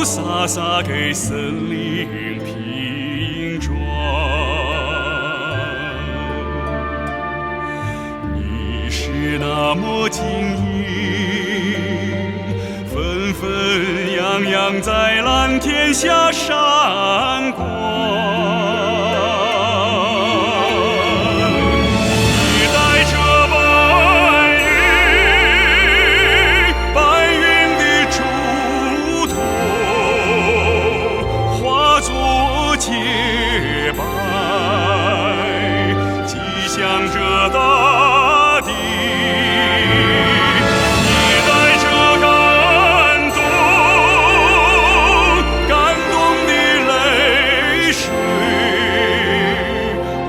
雾飒飒給森林拼裝。你是那麼晶瑩，紛紛揚揚在藍天下閃光。你帶著白雲，白雲的囑托，化作潔白，吉祥著大地。你帶著感動，感動的淚水，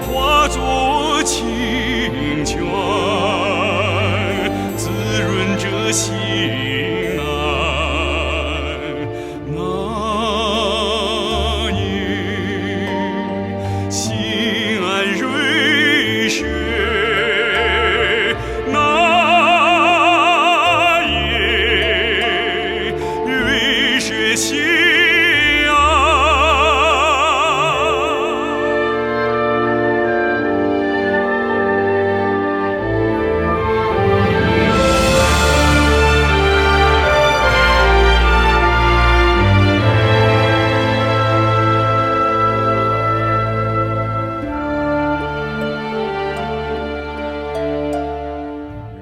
化作清泉，滋潤著心安。那夜，興安瑞雪，那夜，瑞雪興安。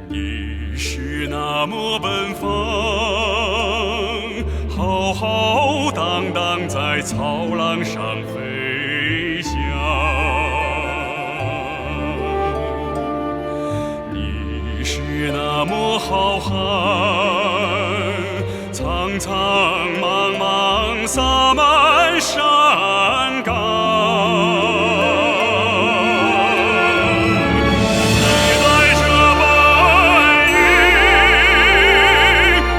你是那麼奔放，浩浩蕩蕩在草浪上飛翔。你是那麼浩瀚，蒼蒼茫茫灑滿山崗。你帶著白雲，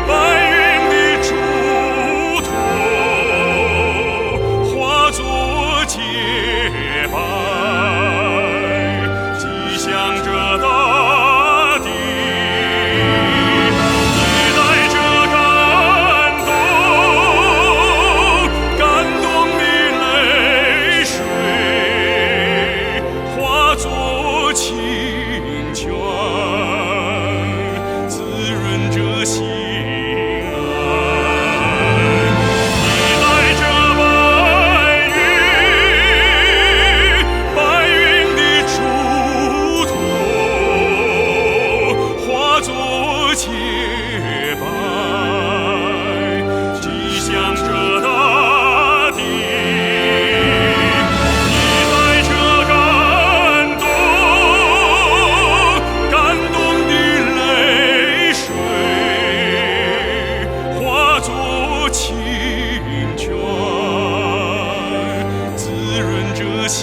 白雲的囑托，化作潔白，吉祥著大地。你帶著感動，感動的淚水，化作清泉，滋潤著心安。你帶著白雲，白雲的囑托，化作潔白，吉祥著大地。你帶著感動，感動的淚水，化作清泉，滋潤著心。安。你帶著白雲，白雲的囑托，化作潔白，吉祥著大地。你帶著感動，感動的淚水，化作清泉，滋潤著心。